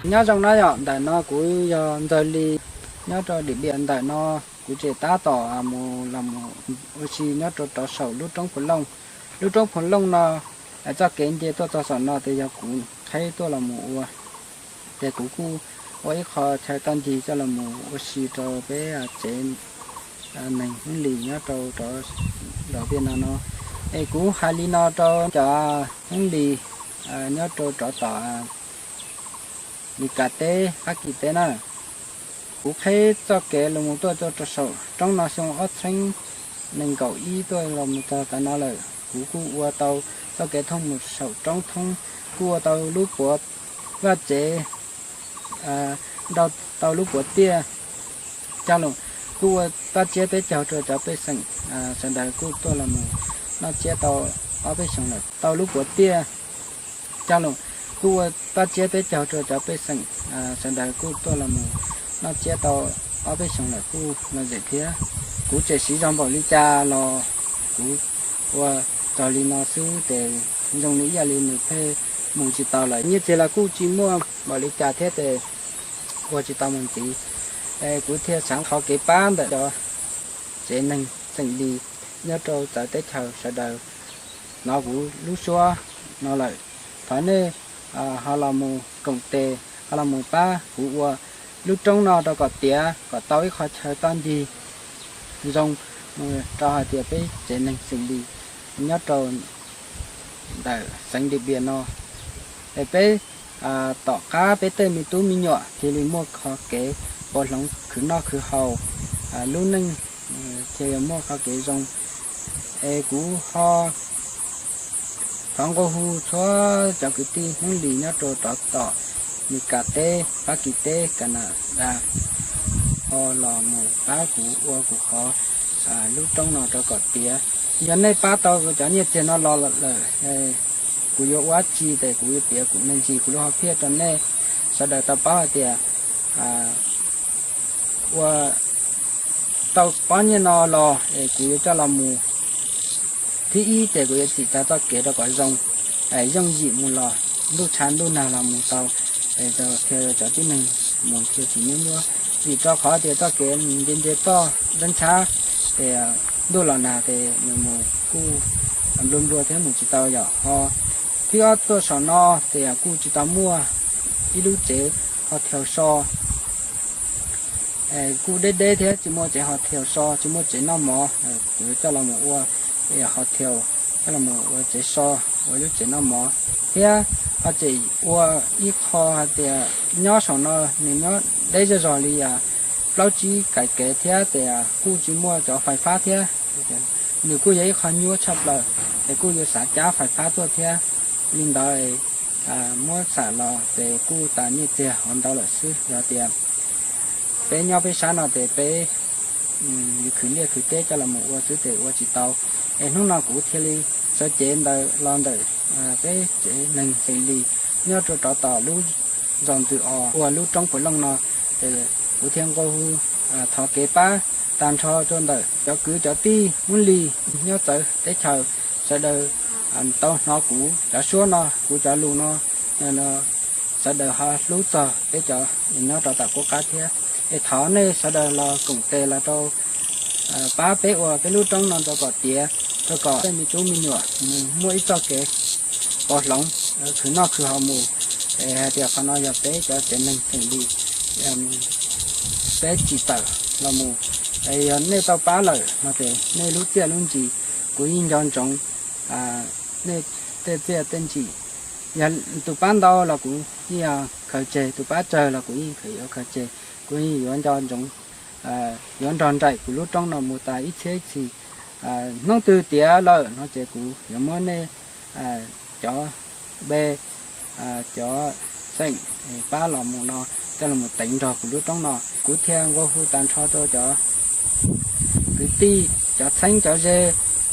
Nyob zoo na yom, ntawm no kuv yog Ntxawg Lis nyob rau Dim Piam. Ntawm no kuv tseem tab tom mus los mus ua si nyob rau rov saum lub roob Phu Looj. Lub roob Phu Looj no, txoj kev nce tuaj txog saum no ces yog kuv qheb tuaj los mus ua. Ces kuv kuj ua ib qho chaw toj ncig coj los mus ua si rau peb tsev neeg Hmoob Lis nyob rau rov los Viaj Nam no. Es kuv hais li no rau cov Hmoob Lis nyob rau rov tom Mis Kas teb, Fab Kis teb na. Kuv qheb txoj kev los mus tuaj rau saum roob no xyoo ob txheeb nees nkaum ib tuaj los mus txog tav no lawm, kuv kuj ua tau txoj kev thoob mus saum roob thoob, kuj ua tau lub puav vaj tsev, nrau tau lub puav tiaj coj los, kuj ua toj tsiab teb caug rau cov pej xeem sawv daws kuj tuaj los mus noj tsiab tau ob peb xyoos lawm. Tau lub puav tiaj coj los, kuj ua toj tsiab teb caug rau cov pej xeem sawv daws kuj tuaj los mus noj tsiab tau ob peb xyoos lawm kuj lom zem thiab. Kuv tseem siv zog npaum li cas los kuv ua txog li no xwb ces zoo li ib yam li nws pheej mus tsis tau lawm. Nyiaj txiag los kuj tsis muaj npaum li cas thiab ces ua tsis tau mus ntxiv. Kuv thiaj xav thov kev pab ntawm cov tsev neeg xeem Lis nyob rau txawv teb chaws sawv daws hnov kuv lub suab no lawm, thov nej ho los mus koom tes, ho los mus pab kuv ua lub roob no rau kom tiav, kom tau ib qho chaw toj ncig zoo, rau hais tias peb tsev neeg xeem Lis nyob rau ntawm xeev Dim Piam no es peb tom qab peb tej me tub me nyuam thiaj li muaj qhov kev pauv hloov khwv noj khwv haus, lub neej thiaj li muaj qhov kev zoo. Es kuv ho thov nqua hu txhua cov kwv tij Hmoob Lis nyob rau rov tom Mis Kas teb, Fab Kis teb, Kas Nas Das ho los mus pab kuv ua kuv qhov lub roob no rau kom tiav. Yog nej pab tau cov nyiaj txiag no los lawm, kuv yuav ua dab tsi ces kuv yuav piav kuv me ntsis kuv lub hom phiaj rau nej sawv daws tau paub hais tias ua tau pob nyiaj no los es kuv yuav coj los mus. Thib ib ces kuv yuav tsim txog txoj kev rau kom zoo, yooj yim mus los, ntuj tshav ntuj nag los mus tau, thiaj cov tib neeg mus thiaj tsis nyuab nyuab. Vim rau qhov tias txoj kev mus nce nce toj dab ntxhab, ces ntuj los nag ces nws mus kuj nplua nplua thiab mus tsis tau yom. Ho thib ob tuaj saum no ces kuj tsis tau muaj ib lub tsev ho thiaus so, kuj deb deb thiab tsis muaj tsev ho thiaus so, tsis muaj tsev noj mov, kuv yuav coj los mus ua ho thiaus, coj los mus ua tsev so, ua lub tsev noj mov thiab ho tseem ua ib qho hais tias nyob saum no nws nyob deb zej zog li plaub tsib kais kev thiab ces kuj tsis muaj cov fais fab thiab. Nws kuj yog ib qho nyuaj tshaj plaws, ces kuj yuav xav cab fais fab tuaj thiab. Li ntawd muab xam los ces kuj tas nyiaj txiag hov ntau lawm xwb. Yog tias peb nyob peb sab no ces peb yuav khwv liaj khwv teb coj los mus ua xwb ces ua tsis tau. Es hnub no kuv thiaj li sawv cev ntawd los ntawm peb tsev neeg xeem Lis nyob rau rov tom lub zos ntws os ua lub roob Phuv Looj no, ces kuv thiaj nqua hu thov kev pab tag nrho rau ntawm cov kwv cov tij Hmoob Lis nyob txawv teb chaws sawv daws tau hnov kuv cov suab no, kuv cov lus no, sawv daws ho hlub txog peb cov nyob rau tom qub qab thiab. Es thov nej sawv daws los koom tes los rau pab peb ua peb lub roob no rau kom tiav, rau kom tej me tub me nyuam nws muaj ib txoj kev pauv hloov khwv noj khwv haus mus. Es hais tias qhov no yog peb cov tsev neeg xeem Lis peb tsim tawm los mus. Es yog nej tau pab lawm no ces nej lub txiaj lub ntsig kuv yeej nco ntsoov nej tej txiaj tej ntsig. Yog tus pab ntau los kuv yeej khaws tseg, tus pab tsawg los kuv yeej yuav khaws tseg, kuv yeej yuav nco ntsoov, yuav nrog nraim kuv lub roob no mus tas ib txhiab ib txhis. Hnub twg tiav lawm no ces kuv yuav muab nej cov npe, cov xeem pab los mus no coj los teev nrog kuv lub roob no. Kuv thiaj nqua hu tag nrho rau cov kwv tij, cov txheeb cov ze,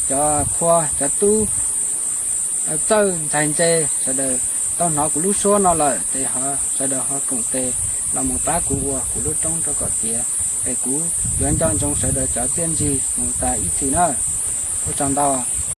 cov qhua cov tub, txawj ntxhais ntse, sawv daws tau hnov kuv lub suab no lawm ces sawv daws ho koom tes los mus pab kuv ua kuv lub roob rau kom tiav. Es kuv yuav nco ntsoov sawv daws cov txiaj ntsig mus tas ib txhis na. Ua tsaug ntau.